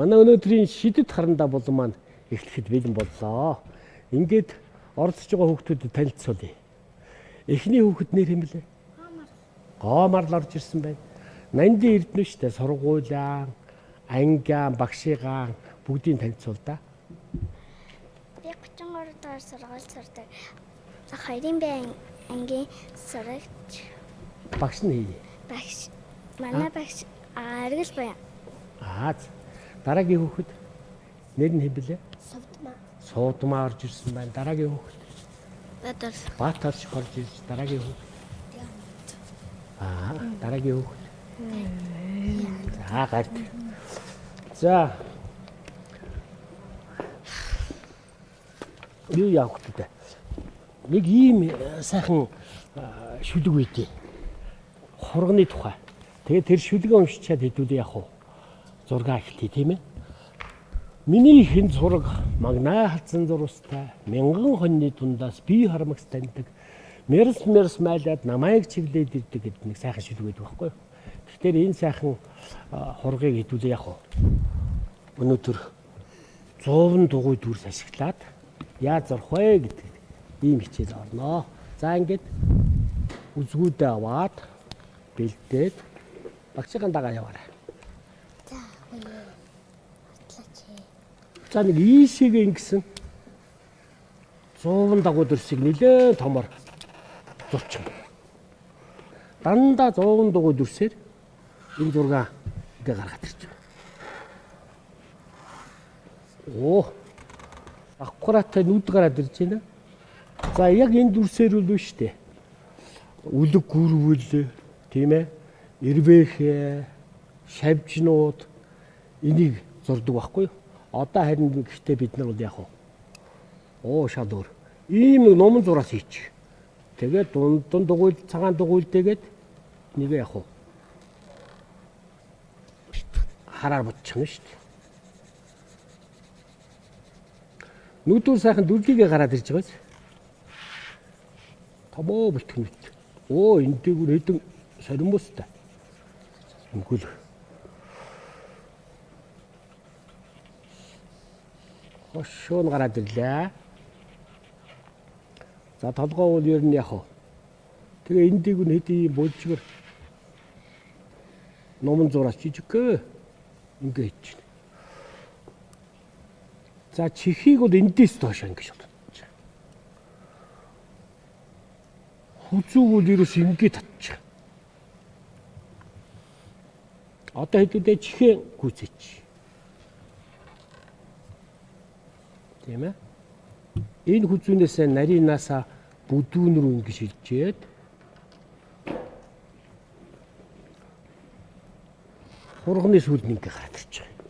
Манай өнөөдрийн шидэт харандаа булан маань эхлэхэд бэлэн боллоо. Ингээд оролцож байгаа хүүхдүүдэд танилцуулъя. Эхний хүүхэд нэр хэм бэлээ? Гоомарл орж ирсэн байна. Нандин Эрдэнэ шүү дээ. Сургуулаа, ангиа, багшигаа бүгдийг танилцуул да. Би 33 дугаар сургууль сурдаг. 2-ын Б ангийн сурагч. Багш нь хий. Багш. Манай багш Аргил Баян. Аа. Дараагийн хүүхэд нэр нь хэн бэлээ? Сувдмаа. Сувдмаа орж ирсэн байна. Дараагийн хүүхэд Батар. Батарш орж ирж дараагийн хүүхэд. Аа, дараагийн хүүхэд. За, гарт. За. Юу явах вэ? Нэг ийм сайхан шүлэг үйдээ. Хурганы тухай. Тэгээд тэр шүлгээ уншичаад хэдүүлээ явах уу? Зураг эхлэе, тийм ээ? Миний хэн зураг магнаа хатсан зурвастай мянган хоньны дундаас би харамгс таньдаг. Мерс мерс майлаад намайг чиглээд ирдэг гэдэг нэг сайхан шүлэг байдаг байхгүй юу? Тэгэхээр энэ сайхан хургийг хэдүүлээ явах уу? Өнөөдөр 100 дугуй дүрс ашиглаад яаж зурх вэ гэдэг ийм хичээл орноо. За ингээд үзгүүдээ аваад бэлдээд багшийн дагаа яваарай. За үгүй. За нэг ийшээгээ ингэсэн 100 дагуу дүрсийг нэлээд томор зурчин. Дандаа 100 дугуй дүрсээр энэ зураг ингээ гаргаад ирж байна. Оо. Аккураттай нүд гараад ирж байна. За яг энэ дүрсээр үл биш үү? Үлэг гүрвэл тийм ээ. Эрвээхэ, шавжнууд энийг зурдаг байхгүй юу? Одоо харин гэхдээ бид нар бол яг уу. Оо шал өөр. Ийм нэг номон зураас хийчих. Тэгээд дунд дугуйл цагаан дугуйлдээгээд нэгэ яг уу. Хараар бодчихно шүү дээ. Нүдүүр сайхан дүрлийгээ гараад ирж байгаа биз? Томоо бүлтгэнэт. Оо энэ дээгүүр хэдэн соримостой. Үгүй л. Хошуун гараад ирлээ. За толгой бол ер нь яг уу. Тэгээ энэ дээгүүр хэдэн ийм божигор номон зураас жижигхээ ингээ хийчихнэ. За чихийг бол эндээс доош ингэж бодчих. Хүзүүг бол ерөөс ингэ татчих. Одоо хэдүүдээ чихээ гүйцээч. Тийм ээ. Энэ хүзүүнээсээ нарийнаасаа бүдүүн рүү ингэ шилжээд хурганы сүүлд нь ингэ гараад ирж байгаа.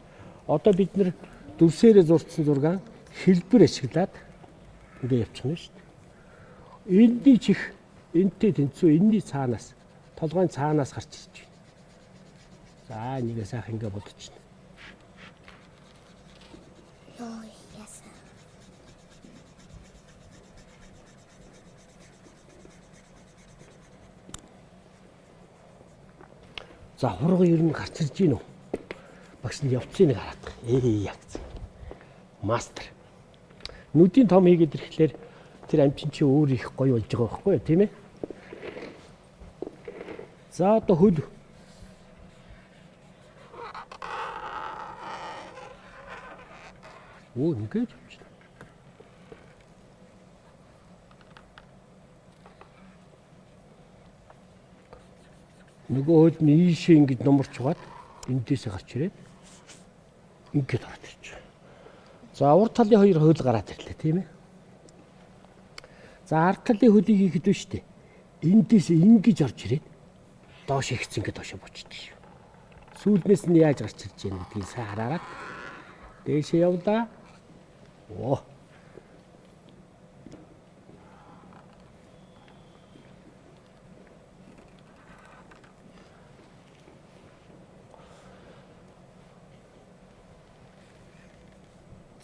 Одоо бид нэр дүрсээрээ зурцсан зураг хэлбэр ашиглаад ингэ явчихна шүү дээ. Энэний чих энтэй тэнцүү энэний цаанаас толгойн цаанаас гарч ирж байна. За энийгээ сайхан ингэ бодчихно. Йоо яасан. За хурга ер нь гарч ирж гин үү? Багш нь явцыг нэг хараад. Яг зэ. Мастер. Нүдийн том хийгээд ирэхлээр тэр амчин чи өөр их гоё болж байгаа байхгүй юу, тийм ээ? За одоо хөл. Оо ингэж явчихна. Нөгөө хөл нь ийшээ ингэж нумарч угаад эндээсээ гарч ирээд ингэж ороод ирж байгаа. За урд талын хоёр хөл гараад ирлээ, тийм ээ. За ард талын хөлийг хийхэд биш үү? Эндээс ингэж орж ирээд доош ихсэн ингэ доош буучдаг шүү. Сүүлнээс нь яаж гарч ирж байна гэдгийг сайн хараарай. Дээшээ явлаа. Оо.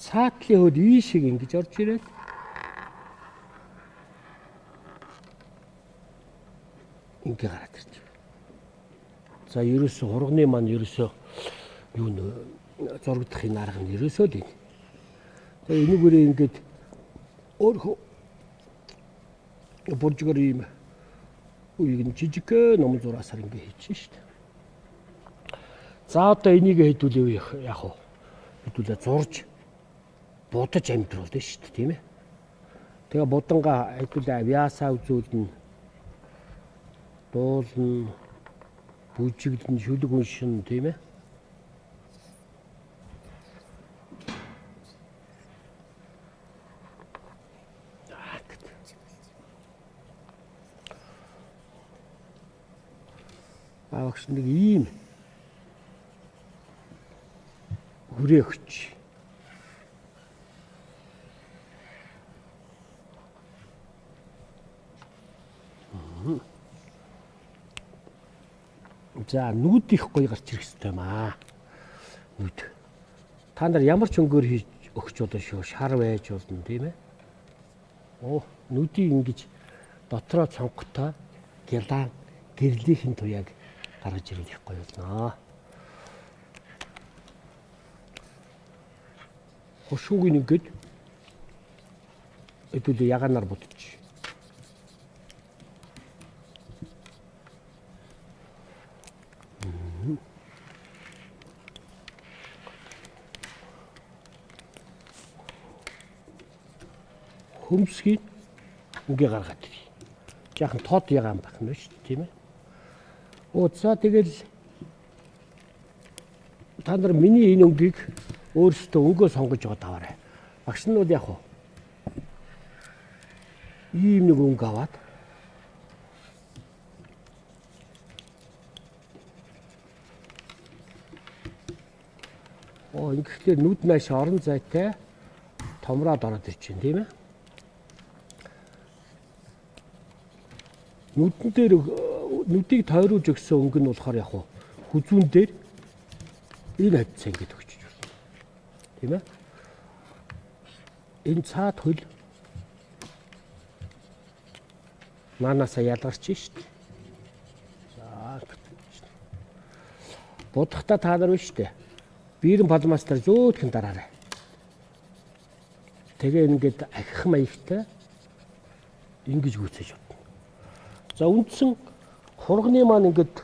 Цаатлын хөл ийшээ ингэж орж ирээд ингэ гараад ирж байна. За ерөөсө хурганы маань ерөөсө юу нэ зурагдахын арга нь ерөөсөө л энэ. Тэгээ энүүгээрээ ингээд өөрөө буржгар ийм үеийг нь жижиг ном зураасаар ингээд хийчих шүү дээ. За одоо энийг хэдүүлээ яах вэ? Хэдүүлээ зурж будаж амьдруулна шүү дээ, тийм ээ. Тэгээ будангаа хэдүүлээ авиасаа үзүүлнэ. Дуулна, бүжиглэн, шүлэг уншин, тийм ээ. Багш нэг ийм хүрээ өгч. За нүд их гоё гарч ирэх хэрэгтэй юм аа. Нүд. Та нар ямар ч өнгөөр хийж өгч болно шүү. Шар байж болно, тийм ээ. Оо, нүдийг ингэж дотроо цонхтой гялаан гэрлийнхэн туяаг гаргаж ирэх их гоё болно. Хошууг ингээд хэдүүлээ ягаанаар будчих. Хөмсгийг үгээ гаргаад ирье. Жаахан тод ягаан байх нь шүү дээ, тийм ээ. Оо за тэгэл та нар миний энэ өнгийг өөрсдөө өнгөө сонгож яваад аваарай. Багш нь бол яг уу ийм нэг өнгө аваад оо ингэхлээр нүд нааш орон зайтай томроод ороод ирж байна, тийм ээ. Нүдэн дээр нүдийг тойруулж өгсөн өнгө нь болохоор яг хүзүүн дээр энэ хавцаа ингэж өгчөж байна. Тийм ээ. Энэ цаад хөл наанасаа ялгарч шít. За будахта та нар биш үү? Биерэн палмастер зөөлхөн дараарай. Тэгээ ингээд ахих маягтай ингэж гүйцэж бодно. За үндсэн хурганы маань ингээд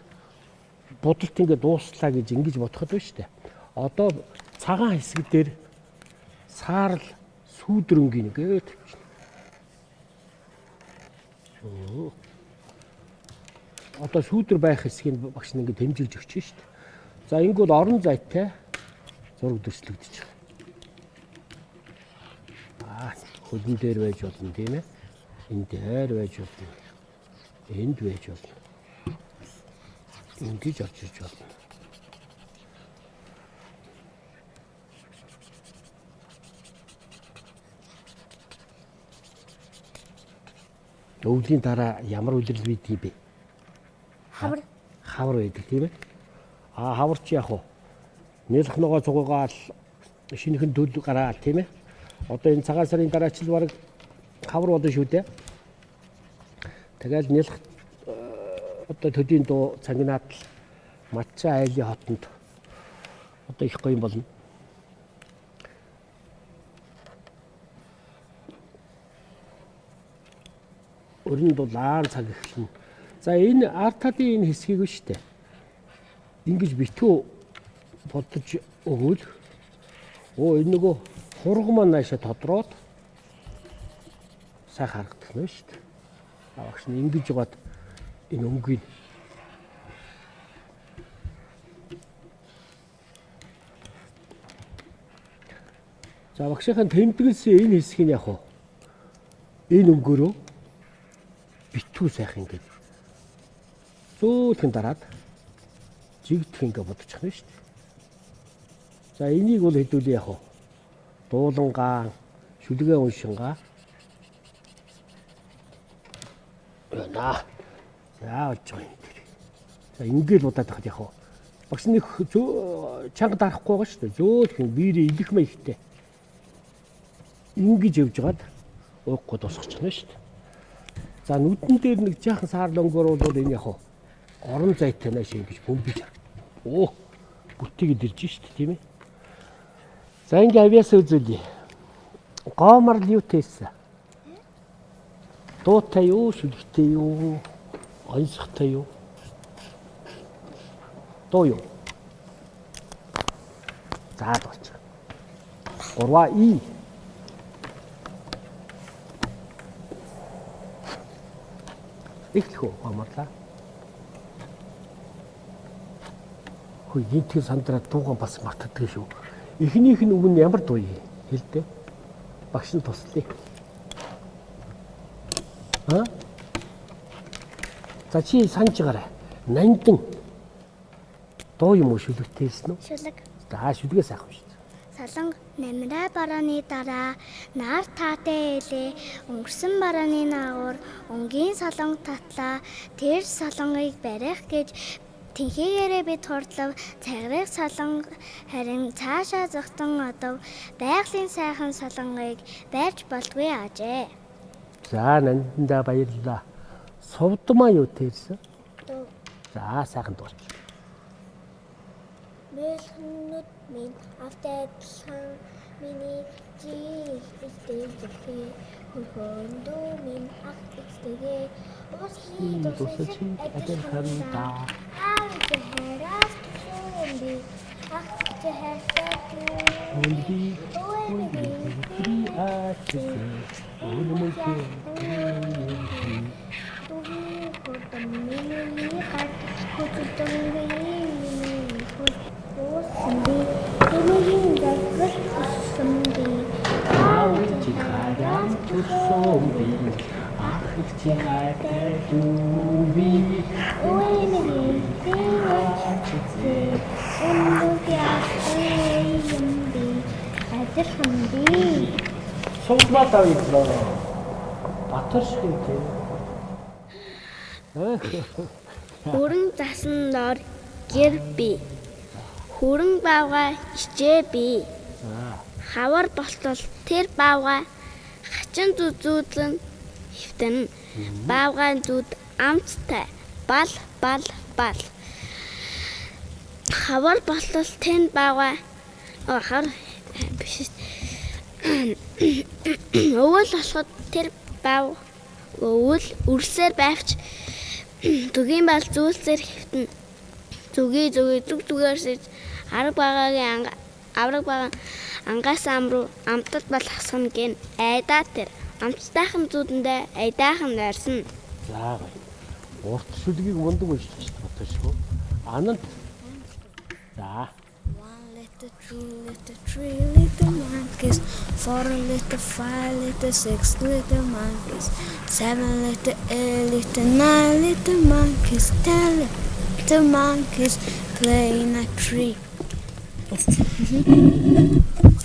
будалт ингээд дууслаа гэж ингэж бодоход байна шүү дээ. Одоо цагаан хэсэг дээр саарл сүүдэр өнгийн ингээд тавьчихна. Одоо сүүдэр байх хэсгийг багш нь ингээд тэмдэглэж өгч шүү дээ. За ингэвэл орон зайтай зураг дүрслэгдэж байгаа. Аа хөлн дээр байж болно, тийм ээ. Энэ дээр байж болно. Энд байж болно. Ингэж орж ирж болно. Өвлийн дараа ямар үлрэл байдаг бэ? Хавар. Хавар байдаг, тийм ээ. Аа хавар чи яг уу нэлх ногоо цугаагаал шинэхэн төл гараал, тийм ээ. Одоо энэ цагаан сарын дараа чил бараг хавар болно шүү дээ. Тэгэл нэлх одоо төдийн дуу цангинаад л Матчаа айлын хотонд одоо их гоё юм болно. Өрөнд улаан цаг эхэлнэ. За энэ артадын энэ хэсгийг нь шүү дээ. Ингэж битүү бодож өгвөл оо энэ нөгөө хург маань наашаа тодроод сайн харагдах нь шүү дээ. Багш нь ингэж яваад энэ өнгийг за багшийн тэмдэглэсэн энэ хэсгийг яг уу энэ өнгөөрөө битүү сайхан ингэж зөөлхөн дараад жигдэх ингэ бодчих нь шүү дээ. За энийг бол хэдүүлээ яг уу дуулангаа шүлгээ уншингаа байна. За болж байгаа юм дээр. За ингээл удаад байхад яг уу багш нэг чанга дарахгүй байгаа шүү дээ. Зөөлхөн биерээ илэх маягтай ингэж явж байгаад уухгүй дуусгачих нь шүү дээ. За нүдэн дээр нэг жаахан саарл өнгөөр бол энэ яг уу орон зайтай нааш ингэж бөмбөж харагдана. Оо бүтийг дэрж шүү дээ, тийм ээ. За ингээ авьяасаа үзүүлье. Гооморл юу тээсэн? Дуутай юу, шүлэгтэй юу, онцгой юу? Дуу юу? За дууч. 3 И. Эхлэх үү гооморлаа. Хөөе, гинтхэн сандраа дуугаан бас мартдаг шүү. Эхнийх нь үг нь ямар дуу юм? Хэлдэ. Багш нь туслая. А? За чи санаж гараа. Нандин дуу юм уу шүлэгтэй хэлсэн үү? Шүлэг. За шүлгээ сайхан шүү. Солонго намраа барааны дараа нар таатай ээлээ өнгөрсөн барааны наагур өнгийн солонго татлаа тэр солонгыг барих гэж тэнхийгээрээ бид хурдлав цагрыг солонго харин цаашаа зогтон одов байгалийн сайхан солонгыг барьж болдгүй ажээ. За нандиндаа баярлалаа. Сувдмаа юу тэрсэн? Дуу. За сайхан дууч. Мэлхнүүд минь автай адилхан миний жил ихтэй зүрхээ хөрхөндөө минь ах эцтэйгээ ууслын Дусаж дусаж адилхан да. аав ээж хайраас төсөн би ах ээж хайртай Үнби дүү ачиг үнэмхэ дүүгийн хурдан миний гар хөдөлгөнгийн миний хөл уусан би тэмэгийн загвар өссөн би аав ээж хайраас төсөн би ах ээж хайртай дүү би Үэмэгийн ачиг өндөг юм би адилхан би Сувдмаа давъя. Батар шиг тий. Хүрэн засан дор гэр би. Хүрэн баавгай хичээ би. Хавар болтол тэр баавгай хачин зүзүүдлэн хөвтөн. Баавгай зүд амттай. Бал бал бал. Хавар болтол тэн баавгай хавар биш. Өвөл болоход тэр баав өвөл үрсээр байвч зүгийн бал зүүлсээр хэвтэн. Зүгий зүгий зүг зүгээр сэж арга багаагийн авраг бага ангаас ам руу амтад бал хасгана гэн айдаа тэр амттайхан зүүдэндээ айдаахан найрсан. За гоё. Урт шүлгийг мундаг уншиж шүү дээ Батар шиг. Ананд. За. One little, two little, three little monkeys, four little, five little, six little monkeys, seven little, eight little, nine little monkeys, 10 little monkeys play in a tree. Багш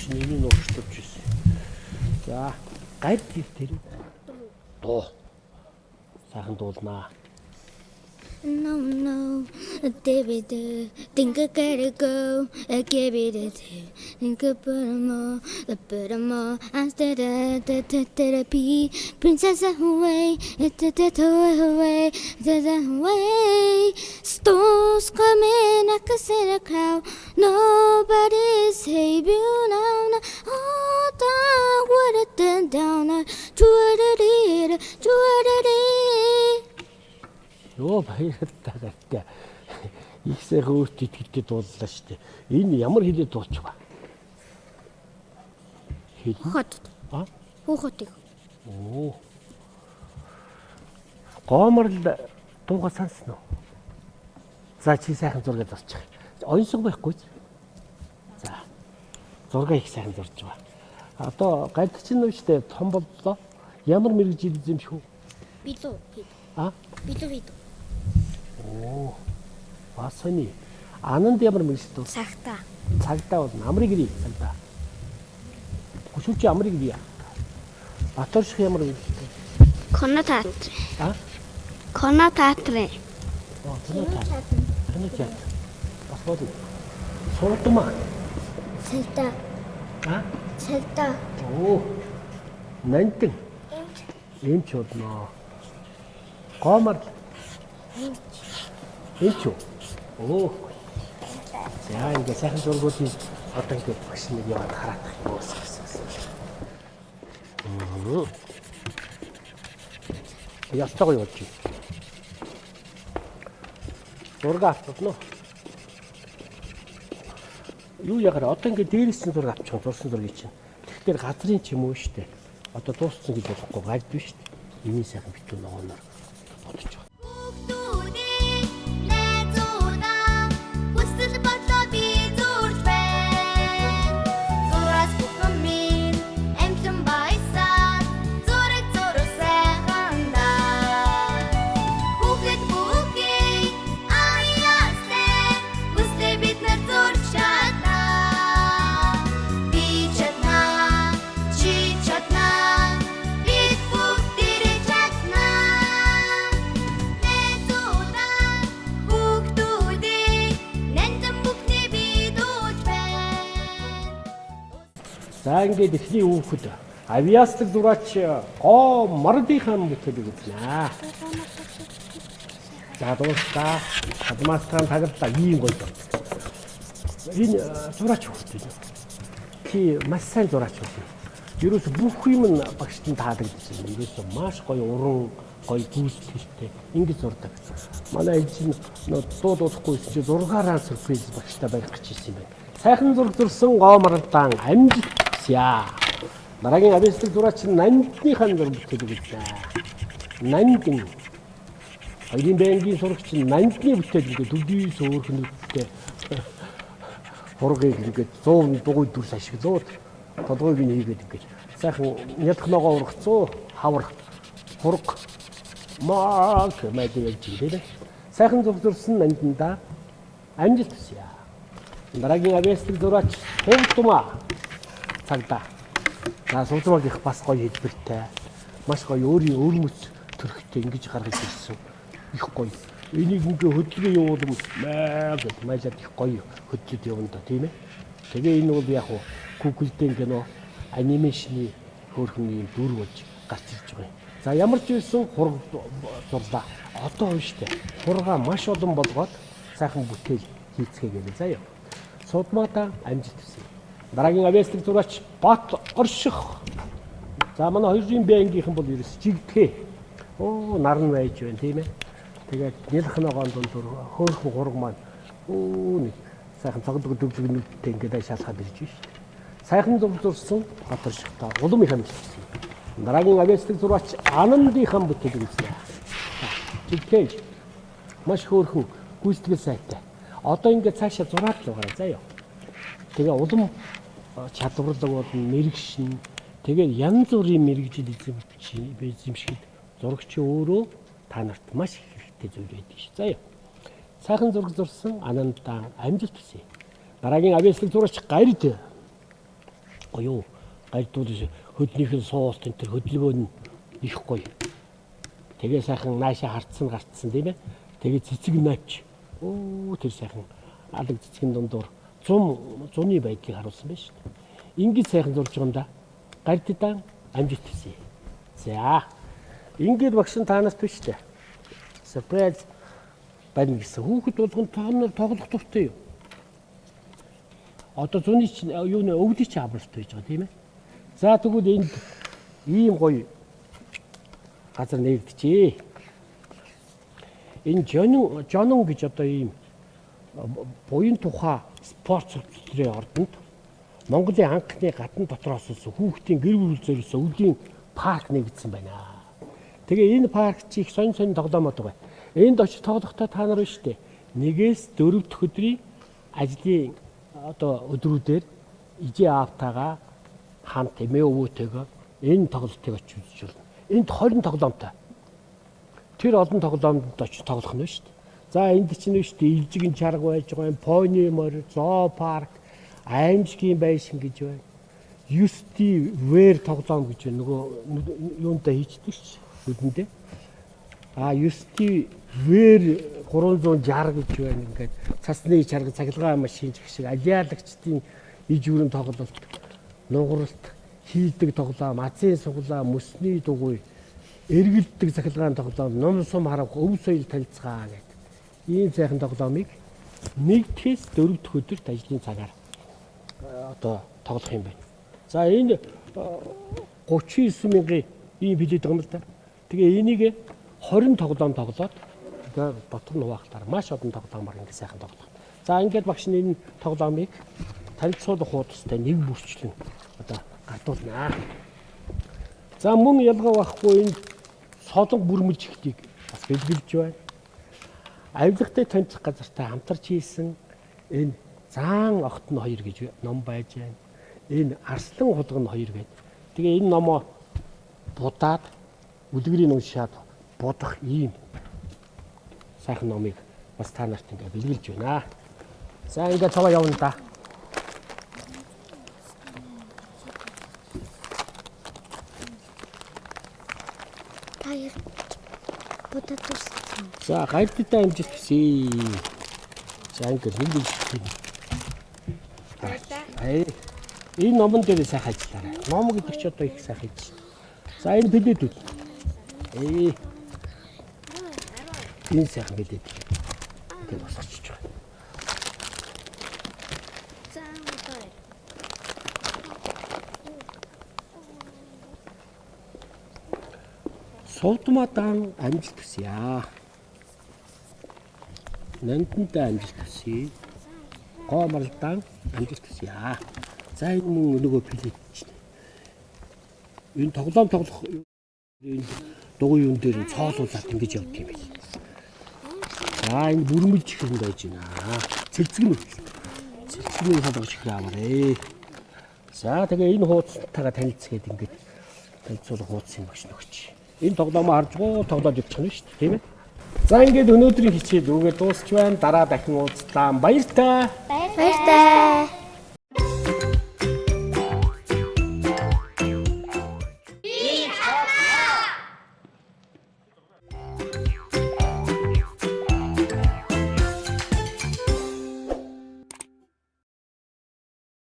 нэрийг нуугчлаж ирсэн. За, гарь гэр тэр. Дуу. Сайхан дуулнаа. No, no, David, think I gotta go. I give it a think about more, a bit more. I said, therapy, princess away, away, away. Storms coming, I can see the crowd. Nobody's save you now. Oh, down, what it down, to it, to it. Йоо баярлалаа гартай. Их сайхан өөрт итгэлтэй дууллаа шүү дээ. Энэ ямар хэлээр дуулчих вэ? Хэл. Хот. А? Хүүхотыг. Оо. Гооморл дууга сансан уу? За чи сайхан зураг зурчих. Онсог байхгүй. За. Зураг их сайхан зурж байгаа. Одоо гадч нь шүү дээ том боллоо. Ямар мэргэжил эзэмших үү? Билүү. А? Билүү хийдэг. Оо. Басаны. Ананд ямар мэргэжил вэ? Цагтаа. Цагдаа бол амрыг ирээ цагдаа. Хөшүүч амрыг ирээ. Батар шиг ямар мэргэжил вэ? Коно театр. А? Коно театр. Оо, кино театр. Кино театр. Бас болно. Суудмаа. Цагтаа. А? Цагтаа. Оо. Нантин. Эмч. Эмч болно. Гоомор. Эмч. Эмч үү? Оо. За ингээ сайхан зургуудыг Одоо ингээд багш нэг яваад хараадах юм уу гэсэн. Ялтаа гоё болж байна. Зураг авчихна уу? Юу ягаар одоо ингээд дээрээс нь зураг авчих, зурсан зургийг чинь. Тэгэхээр газрын ч юм уу штэ. Одоо дууссан гэж болохгүй гальд биш штэ. Эний сайхан битүү ногооноор бодож байгаа. Хүүхдүүдээ найзуудаа хүсэл бодлоо би зурж байна. Зураас бүхэн минь амтлан баясаар зураг зураг сайхан даа. Хүүхэд бүхий аяастай хүслээ бид нар зурж чаднаа. Би чаднаа, чи чаднаа, бид бүгдээрээ чаднаа. Найзуудаа хүүхдүүдээ нандин бүхний би дууж байна. За ингээд эхний хүүхэд авиаслаг зураач гоо мардынхаа бүтээлийг үзнэ. За дуустаа. Алмаастан таглалаа ийм гоё зураг. Энэ зураач хүүхэд байна. Чи маш сайн зураач байсан. Ерөөсө бүх юм нь багшд нь таалагдаж байна. Ерөөсө маш гоё уран, гоё гүйцэтгэлтэй ингэж зурдаг. Манай ээж нь нөө дуу дуудахгүйсэн чи зургаараа сюрприз багштай барих гэж ирсэн юм байна. Сайхан зураг зурсан гоо маралдаан амжилт хүсье. Дараагийн авиаслаг зураач нь Нандныхаа зураг бүтээлийг үзнэ. Нандин хоёрын байнгын сурагч нь Нандны бүтээл ингээд төвдөөс өөрхнүүдтэй хургийг ингээд 100 дугуй дүрс ашиглаад толгойг нь хийгээд ингээд сайхан нялх ногоо ургацуу хавар хург маа гэмээд явж юм дээ. Сайхан зураг зурсан Нандинда амжилт хүсье. Дараагийн авиаслаг зураач Хувдумаа цагдаа. За Сувдумаг их бас гоё хэлбэртэй. Маш гоё өөрийн өвөрмөц төрхтэй ингэж гаргаж ирсэн. Их гоё. Энийг ингээ хөдөлгөөн явуулам маа гэж майлаад их гоё хөдлөд явна да тийм ээ. Тэгээ энэ бол яг уу Google дээр ингээ нөө анимашны хөөрхөн юм дүр болж гарч ирж байгаа юм. За ямар ч байсан хург зурлаа. Одоо биш үү? Хургаа маш олон болгоод сайхан бүтээл хийцгээе гэлээ заяа. Судмаата амжилт хүсье. Дараагийн авиаслаг зураач Бат Орших. За манай хоёрын байнгийнхан бол ерөөс жигдэхээ. Оо наран байж байна тийм ээ. Тэгээд нялх ногоон дунд хөөрхөн хург маань өө нэг сайхан цогдог дүглэг нүдтэй ингээд шалхаад ирж байна шүү дээ. Сайхан зураг зурсан Бат Оршихтай улам их амжилт хүсье. Дараагийн авиаслаг зураач Анандынхан бүтээлийг үзнэ. Жигдэхээ. Маш хөөрхөн гүйцэтгэл сайтай. Одоо ингээд цаашаа зураад л байгаа заяа. Тэгээ улам чадварлаг болно, мэрэгшин. Тэгээд янз бүрийн мэрэгжил эзэмшихэд зурагч өөрөө та нарт маш их хэрэгтэй зүйл байдаг ш. Заяа. Сайхан зураг зурсан Анандаа амжилт хүсье. Дараагийн авиаслаг зураач Гарид. Гоё. Гарид бол хөднийх нь суулт энэ төр хөдөлгөөн нь их гоё. Тэгээ сайхан наашаа хартсан гартсан тийм ээ. Тэгээ цэцэг навч. Өө тэр сайхан алаг цэцгийн дундуур зуны байдлыг харуулсан байна шүү дээ. Ингэж сайхан зурж байгаа юм да. Гардидан амжилт хүсье. За. Ингээд багш нь та нарт биш үү? Surprise байна гэсэн. Хүүхэд болгон тооноор тоглох дуртай юу? Одоо зуны чинь юу нэ өвдөж чи авралт байж байгаа тийм ээ. За тэгвэл энд ийм гоё газар нэгдэжээ. Энэ Жонон гэж одоо ийм буян тухай спорт зөвлөлтийн ордонд Монголын анхны гадна дотроос хүүхдийн гэр бүл зориулсан өвлийн парк нэгдсэн байна. Тэгээ энэ парк чи их сонь сонь тоглоомод байгаа. Энд очиж тоглохдоо та нар биш үү? 1-ээс 4 дахь өдрийн ажлын одоо өдрүүдээр ижээ аавтайгаа хамт эмээ өвөөтэйгөө энэ тоглолтыг очиж үзэж болно. Энд 20 тоглоомтой. Тэр олон тоглоомд очиж тоглох нь шүү дээ. За энд чинь шүү дээ илжигэн чарга байж байгаа юм, пони морь, зоопарк, аимшигын байшин гэж байна. Юсти вэр тоглоом гэж байна. Нөгөө юунда хийчдэг шүү дээ. Нүдэндээ. А Юсти вэр 360 гэж байна. Ингээд цасны чарга, цахилгаан машин гэх шиг алиалагчдын иж бүрэн тоглолт, нугаралт, хийдэг тоглоом, азийн суглаа, мөсний дугуй, эргэлддэг цахилгаан тоглоом, ном сум харах, өв соёл танилцгаа гэдэг. Ийм сайхан тоглоомыг 1-ээс 4 дахь өдөрт ажлын цагаар одоо тоглох юм байна. За энэ 39 мянган ийм билет байгаа юм л да. Тэгээ энийг 20 тоглоом тоглоод тэгээ дотор нь хуваахлаар маш олон тоглоомоор ингэ сайхан тоглох. За ингээд багш нь энэ тоглоомыг танилцуулах хуудастай нэг бүрчлэн одоо гардуулнаа. За мөн ялгаа байхгүй энэ солонго бүрмэлж ихтийг бас бэлгэлж байна. Авилгатай танилцах газартай хамтарч хийсэн энэ Заан огт нь хоёр гэж ном байж байна. Энэ Арслан хулган хоёр гэдэг. Тэгээ энэ номоо будаад үлгэрийг уншаад бодох ийм сайхан номыг бас та нарт ингээ бэлгэлж байна. За ингээ цаваа явна да. Та яг будаад дууссан. За гавьдтай амжилт хүсье. За ингээ нэг нэг Баярлалаа. Энэ номон дээр сайхан ажиллаарай. Ном гэдэг чи одоо их сайхан хийж. За энэ билетүүд. Энэ сайхан билет. Ингээд босгочих байгаа. За баяр. Сувдмадаан амжилт хүсье. Нандинтай амжилт хүсье. Гоо маралдаан амжилт хүсье. За энэ мөн нөгөө билет чинь. Энэ тоглоом тоглох энэ дугуй юун дээр нь цоолуулаад ингэж явд юм байна. За энэ бүрмэл чихэр байж байна. Цэлцэг нь хүртэл. Цэлцэгний солгож чихэр аваарэ. За тэгээ энэ хуудастайгаа танилцгээд ингэж танилцуулах хуудсын багш нөхч. Энэ тоглоомоо харж гоо тоглоод явчих нь шүү дээ, тийм ээ. За ингээд өнөөдрийн хичээл үүгээр дуусч байна. Дараа дахин уулзлаа. Баяртай. Баяртай.